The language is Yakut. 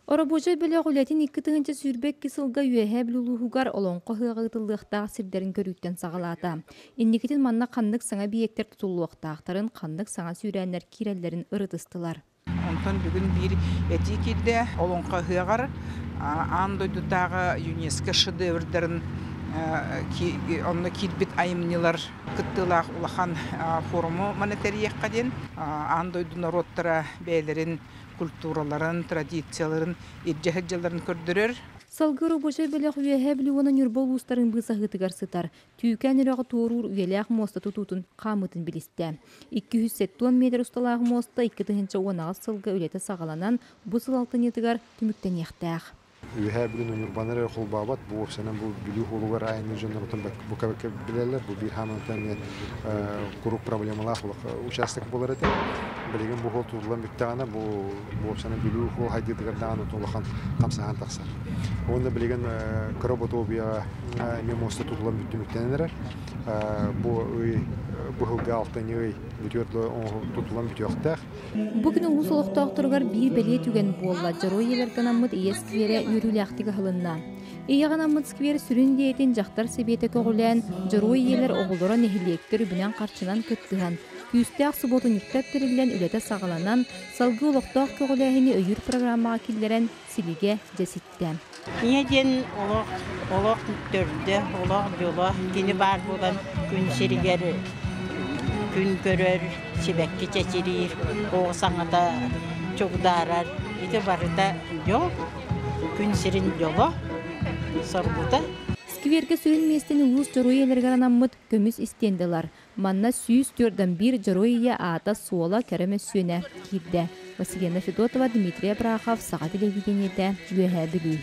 Оробуочай бөлөх үлэтин 2022 сылга Үөһээ Бүлүү улууһугар Олоҥхо ыһыаҕа ыытыллыахтаах сирдэрин көрүүттэн саҕалаата. Инникитин манна ханнык саҥа эбийиэктэр тутуллуохтаахтарын, ханнык саҥа сүүрээннэр киирэллэрин ырытыстылар. Онтон бүгүн биир этии киирдэ. Олоҥхо ыһыаҕар аан дойдутааҕы ЮНЕСКО шедеврдарын онно киирбит айымньылар кыттыылаах улахан форуму маны тэрийиэххэ диэн аан дойду норуоттара бэйэлэрин культураларын, традицияларын илдьэ сылдьалларын көрдөрөр. Салгыы рабочай бөлөх Үөһээ Бүлүү уонна Ньурба улуустарын быысаһыытыгар сытар Түүкээн үрэҕи туоруур үйэлээх муоста тутуутун хаамыытын билистэ. 270 метр усталаах муоста 2018 сылга үлэтэ саҕаланан, бу сыл алтынньытыгар түмүктэниэхтээх. Үөһээ Бүлүүнү Ньурбаны эрэ холбообот, бу уопсайынан бу Бүлүү уолугар айанныыр дьоннорутун бука билэллэр. Бу биир хаамыытынан эмиэ куруук проблемалаах учаастак буолар этэ. Билигин бу суол тутуллан бүттэҕинэ, бу уопсайынан Бүлүү суол хайдыытыгар даҕаны улахан хамсааһын тахсар. Уонна билигин кыра Ботуобуйаҕа эмиэ муоста тутуллан бүттүмүктэнэн эрэр. Бу ый быһылга алтынньы ый бүтүөр тутуллан бүтүөхтээх. Бу күн улуус олохтоохторугар биир бэлиэ түгэн буолла. Дьоруой ийэлэргэ анаммыт Ийэ скверэ үөрүүлээхтик аһылынна. Ийэҕэ анаммыт сквер сүрүн идиэйэтин дьахтар сэбиэтэ көҕүлээн, Дьоруой ийэлэр оҕолоро нэһилиэктэр үбүнэн-харчынан кыттыһан, күүстээх субуотунньуктар тэриллэн үлэтэ саҕаланан, салгыы олохтоох көҕүлээһини өйүүр программаҕа киллэрэн, силигэ дьэ ситтэ. Ийэ диэн олох, олох төрдө, олох дьоло. Кини баар буолан күн сиригэр күн көрөр, сибэкки чэчириир, оҕо саҥата чугдаарар. Ити барыта дьол, күн сирин дьоло, соргута. Сквергэ сүрүн миэстэни улуус дьоруой ийэлэригэр анаммыт көмүс истиэндэ ылар. Манна 104 Дьоруой Ийэ аата-суола кэрэ мөссүөнэ киирдэ. Василена Федотова, Дмитрий Абрахов, Саха телевидениетэ, Үөһээ Бүлүү.